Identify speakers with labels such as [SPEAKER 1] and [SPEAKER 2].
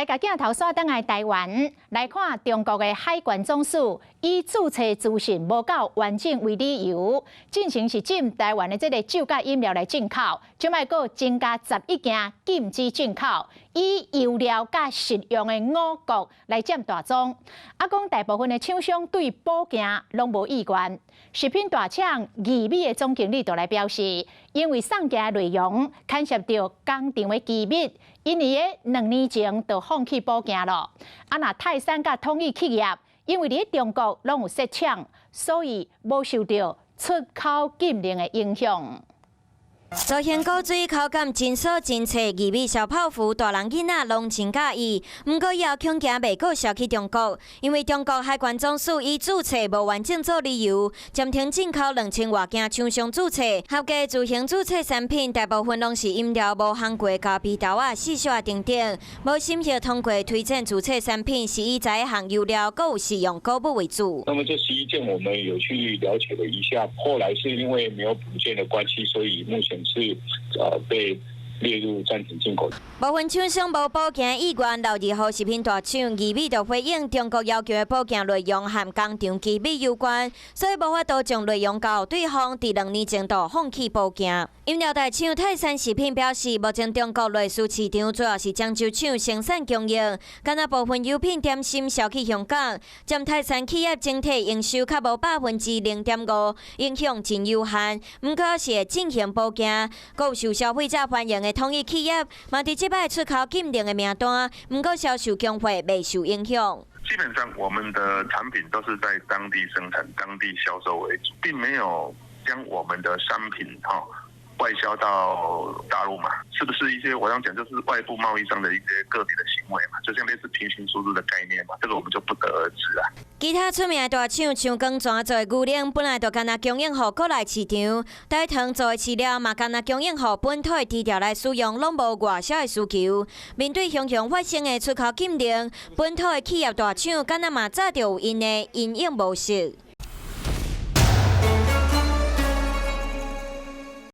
[SPEAKER 1] 來共鏡頭煞轉來台灣來看，中國的海關總署以註冊資訊無夠完整為理由，進前是禁台灣的這个酒佮飲料來進口，這擺閣增加11件禁止進口，以油料佮食用的五穀來佔大宗。啊，講大部分的廠商對補件攏無意願。食品大廠義美的總經理就來表示，因為送件的內容牽涉著工廠的機密，𪜶佇2年前就放棄補件囉。啊，若泰山佮統一企業，因為佇中國攏有設廠，所以無受著出口禁令的影響。
[SPEAKER 2] 造型古錐，口感真酥真脆，義美小泡芙，大人囡仔攏真佮意。毋過以後恐驚袂閣銷去中國，因為中國海關總署以註冊無完整做理由，暫停進口2000外件廠商註冊，合格自行註冊產品，大部分攏是飲料無烘過咖啡豆仔、四小等等。無審核通過推薦註冊產品，是以在行油料閣有食用穀物為主。
[SPEAKER 3] 那麼這11件我們有去了解了一下，後來是因為沒有補件的關係，所以目前是被列入暫停進口。
[SPEAKER 2] 部分廠商無補件意願留予食品大廠義美就回應中國要求的補件內容和工廠機密有關，所以無法度將內容交予對方。佇2年前就放棄補件。飲料大廠泰山食品表示，目前中國內需市場主要是漳州廠生產供應，敢若部分油品點心銷去香港，佔泰山企業整體營收較無0.5%，影響真有限。毋過是會進行補件，閣有受消費者歡迎的統一企業，嘛佇這擺出口禁令的名單，毋過銷售供貨袂受影響。
[SPEAKER 4] 基本上，我們的產品都是在當地生產、當地銷售為主，並沒有將我們的商品哈外銷到大陸嘛？是不是一些我想講就是外部貿易上的一些個別的行為嘛？就像類似平行輸入的概念嘛？這個我們就不得而知啦。
[SPEAKER 2] 其他出名的大廠，像光泉做的牛奶，本來就干焦供應予國內市場；大糖做的飼料嘛，干焦供應予本土的豬寮來使用，攏無外銷的需求。面對常常發生的出口禁令，本土的企業大廠，敢若嘛早就有𪜶的因應模式。